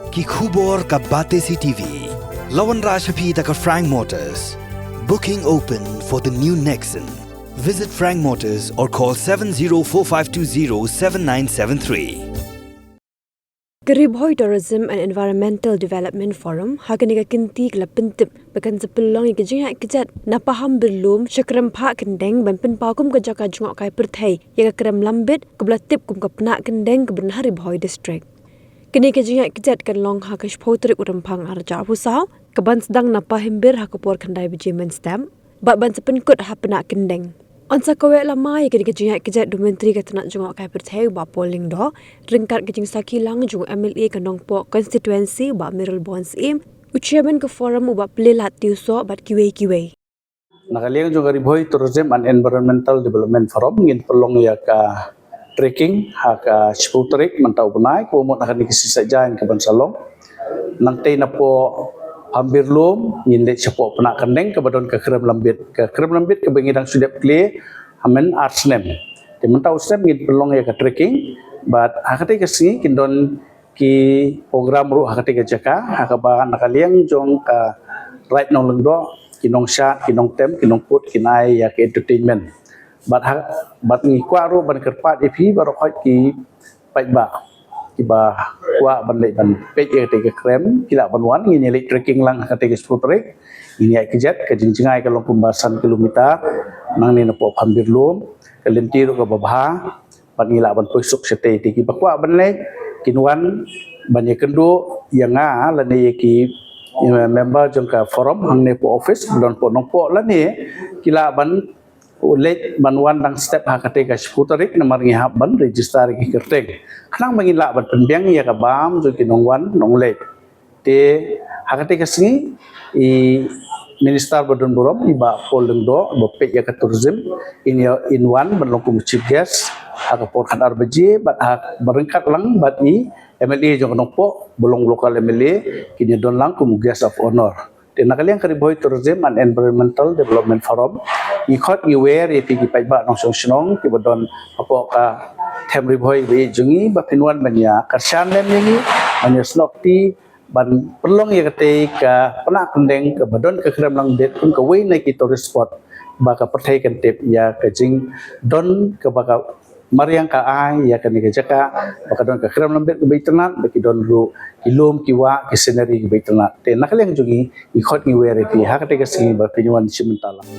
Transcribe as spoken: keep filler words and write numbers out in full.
Ki khubor ka Batesi T V. La wanrah sha phi da ka Frank Motors. Booking open for the new Nexon. Visit Frank Motors or call seven zero four five two zero seven nine seven three. Ka Ri Bhoi Tourism and Environmental Development Forum ha kane ka kynti ka la pyntip ba kan sa pynlong ïa ka jingïaid kjat na Pahamberlum sha Krem Phah Kyndeng ban pynpaw kum ka jaka jngohkai pyrthei ïa ka krem lambit kaba la tip kum ka Pnah Kyndeng kaba don ha Ri Bhoi District. Kane ka jingïaid kjat kan long ha ka shiphew tarik u Rymphang arhajar arphew saw, kaban sdang na Pahamber ha ka por khyndai baje mynstep bad ban sa pynkut ha Pnah Kyndeng. Yn sa kaweh lama ïa kane ka jingïaid kjat da u Myntri ka tnat jngohkai pyrthei u Bah Paul Lyngdoh ryngkat ka jingsakhi lang jong u M L A ka Nongpoh constituency u Bah Mayralborn Syiem, u Chairman ka Forum u Bah Pyrshah Tewsoh bad kiwei kiwei. Na ka liang jong ka Ri Bhoi Tourism and Environmental Development Forum ngin pynlong ïa ka trekking ha ka shiphew tarik mynta u bnai, kaba mut ha kane ka sngi Saitjaiñ kaban sa long. Nangta napoh Pahamberlum ngin leit shapoh Pnah Kyndeng kaba don ka krem lambit. Ka krem lambit kaba ngi dang shu dep khleh ha man ar snem. Te mynta u snem ngin pynlong ïa ka trekking bad ha katei ka sngi kin don ki program ruh ha katei ka jaka, ha kaba na ka liang jong ka Raid Nonglyngdoh, ki nongshad, ki nongtem, ki nongput kin ai ïa ka entertainment. Bad ha, bad ngi kwah ruh ban kyrpad ïa phi baroh khoit ki paidbah kiba kwah ban leit ban peit ïa katei ka krem, ki lah ban wan. Ngin ïa leit trekking lang ha katei ka shiphew tarik. Ngin ïaid kjat, ka jingjngai ka long kumba san kilometer nangne napoh Pahamberlum, ka lynti ruh kaba bha. Bad ngi lah ban poi suk shatei. Te kiba kwah ban leit kin wan ban ïakynduh ïa nga lane ïa ki, ïa member jong ka Forum hangne hapoh office, ba don hapoh Nongpoh lane ki lah ban leit ban wan dang step ha katei ka shiphew tarik namar ngi hap ban register ïa ki kyrteng. Khnang ba ngin lah ban pynbiang ïa ka bam jong ki nongwan nongleit. Te ha katei ka sngi i Minister ba don burom i Bah Paul Lyngdoh ba peit ïa ka tourism in ïa, in wan ban long kum u chief guest ha ka por khatar baje bad ha, ba ryngkat lang bad i M L A jong ka Nongpoh ba long local M L A, kin ïa don lang kum u guest of honour. Te na ka liang ka Ri Bhoi Tourism and Environmental Development Forum ngi khot ngi wer ïa phi ki paidbah nongshong shnong kiba don hapoh ka them Ri Bhoi ba ïeit jong ngi ba phin wan ban ïa kyrshan lem ïa ngi, ban ïa snoh kti, ban pynlong ïa katei ka Pnah Kyndeng kaba don ka krem lambit kum kawei na ki tourist spot ba ka pyrthei kan tip ïa ka jingdon kaba ka mariang ka ai ïa kane ka jaka, ba ka don ka krem lambit kaba itynnat, ba ki don ruh ki lum ki wah, ki scenery kaba itynnat. Te na ka liang jong ngi ngi khot ngi wer ïa phi ha katei ka sngi ba phin wan shim bynta lang.